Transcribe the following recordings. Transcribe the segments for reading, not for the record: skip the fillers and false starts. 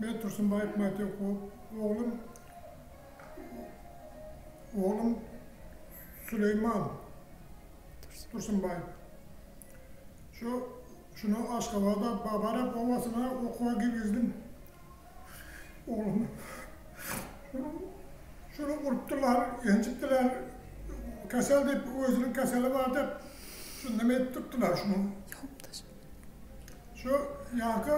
Men Tursunbaýew Mätýakup, oglum oglum Süleýman Tursunbaýew. Şu şuny Aşgabada Babarap obasyna okuwa girgizdim. Oglumy. Şuny şuny urupdyrlar, ýenjipdiler. Kesel diýip, özüniň keseli bar diýip, şuny neme edip durupdylar şuny. Şu ýaňky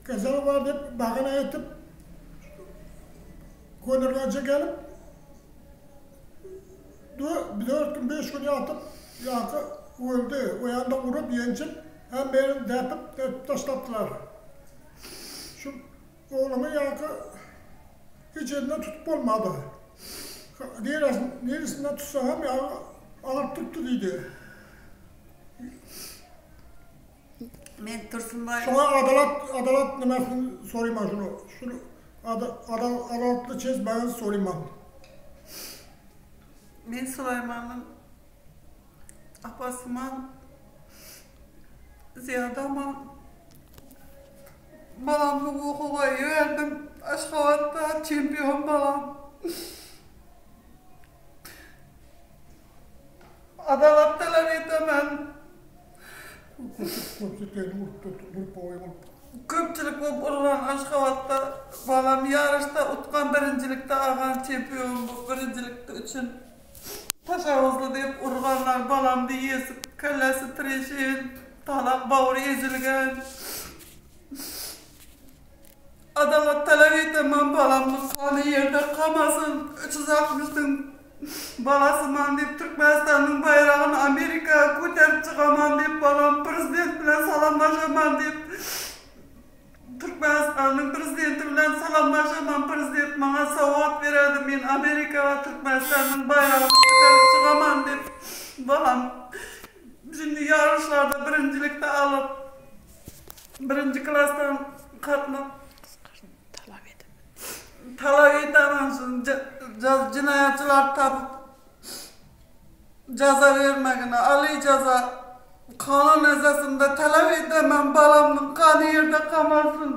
keseli bar diýip bahana etip, Köneürgenje gelip, dört gün, beş gün ýatyp, ýaňky öldi. O ýanda urup, ýenjip, hemme ýerini depip, depip taşlapdylar. Şu oglumy ýaňky hiç ýerinden tutup bolmady. Niresinden tutsaň hem ýaňy agyryp durupdy diýdi. Men Tursunbaý. Şoňa adalat adalat nemesini soryman şuny. Şuny adalatly çezmegini soryman. Men Sulaýmanyň apasyman Zyýadaman balamny okuwa iberdim Aşgabatda çempion balam. Adalat talap etemen. Köpçülik bolup urlan Aşgabatda balam ýaryşda utgan birinjilikde algan çempion bu birinjilikde üçin taşawuzly diýip urganlar balamdy ýesip kellesi treşen talak bawry ezilgen. Adalat talap eteman balamyň gany ýerde kamasyn 360 yň balasyman diýip Türkmenistanyň baýragyny Amerika göterip çykaman diýip balam prezident bilen salamlaşaman diýip Türkmenistanyň prezidenti bilen salamlaşaman prezident maňa sowgat bererdi men Amerikaga Türkmenistanyň baýragyny göterip çykaman diýip balam şimdi ýaryşlarda birinjilikde alyp Birinji klasdan gatnap Talap edip. Talap edemen şuny jenaýatçylary tapyp jaza bermegini aly jaza kanun esasynda talap edemen balamyň gany ýerde kamasyn.